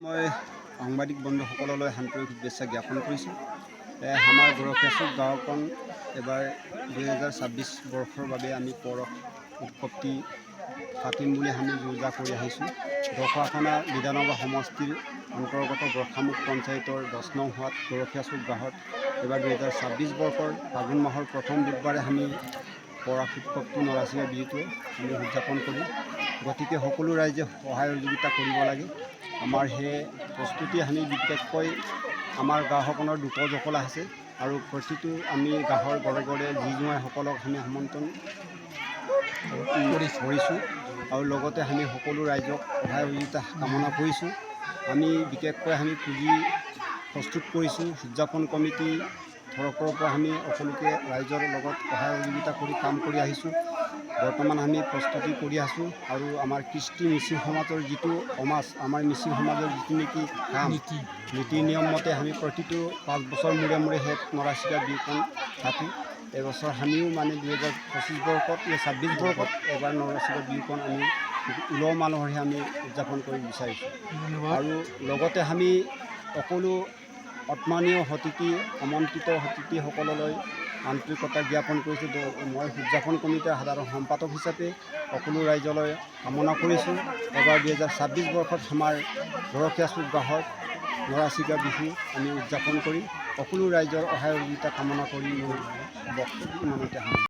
মই সাংবাদিক বন্ধুসকললৈ আন্তৰিক শুভেচ্ছা জ্ঞাপন কৰিছোঁ। আমাৰ গৰখীয়াচুক গাঁওখন এবাৰ 2026 বৰ্ষৰ বাবে আমি পৰশ উৎসৱটি পাতিম বুলি আমি যো-জা কৰি আহিছোঁ। ঢকুৱাখনা বিধানসভা সমষ্টিৰ অন্তৰ্গত গোৰ্খামুখ পঞ্চায়তৰ 10 নং হোৱাত গৰখীয়াচুক গাঁৱত এইবাৰ 2026 বৰ্ষৰ ফাগুন মাহৰ প্ৰথম বুধবাৰে আমি পৰাশ উৎসৱটো, নৰাচিঙা বিহুটো আমি উদযাপন কৰিম। গতিকে সকলো ৰাইজে সহায় সহযোগিতা কৰিব লাগে। আমাৰ সেই প্ৰস্তুতি আমি বিশেষকৈ আমাৰ গাঁওখনৰ দুট জখলা আছে আৰু প্ৰতিটো আমি গাঁৱৰ ঘৰে ঘৰে জী জোঁৱাইসকলক আমি আমন্ত্ৰণ কৰিছোঁ আৰু লগতে আমি সকলো ৰাইজক সহায় সহযোগিতা কামনা কৰিছোঁ। আমি বিশেষকৈ আমি পুঁজি প্ৰস্তুত কৰিছোঁ। উদযাপন কমিটি তৰফৰ পৰা আমি সকলোকে ৰাইজৰ লগত সহায় সহযোগিতা কৰি কাম কৰি আহিছোঁ। বৰ্তমান আমি প্ৰস্তুতি কৰি আছোঁ আৰু আমাৰ কৃষ্টি মিচিং সমাজৰ যিটো সমাজ, আমাৰ মিচিং সমাজৰ যিটো নেকি কাম, নীতি নিয়ম মতে আমি প্ৰতিটো 5 বছৰ মূৰে মূৰে সেই নৰাচিকা বিহুখন পাতোঁ। এইবছৰ আমিও মানে 2025 বৰ্ষত, 26 বৰ্ষত এবাৰ নৰাচিকা বিহুখন আমি উলহ মালহেৰে আমি উদযাপন কৰিব বিচাৰিছোঁ। আৰু লগতে আমি সকলো সন্মানীয় অতিথি, আমন্ত্ৰিত অতিথিসকললৈ আন্তৰিকতা জ্ঞাপন কৰিছোঁ। মই উদযাপন কমিটিৰ সাধাৰণ সম্পাদক হিচাপে সকলো ৰাইজলৈ কামনা কৰিছোঁ, এবাৰ 2026 বৰ্ষত আমাৰ গৰখীয়াচুক গাঁৱত নৰাচিকা বিহু আমি উদযাপন কৰিম। সকলো ৰাইজৰ সহায় সহযোগিতা কামনা কৰি মোৰ বক্তব্য ইমানতে সামৰিছোঁ।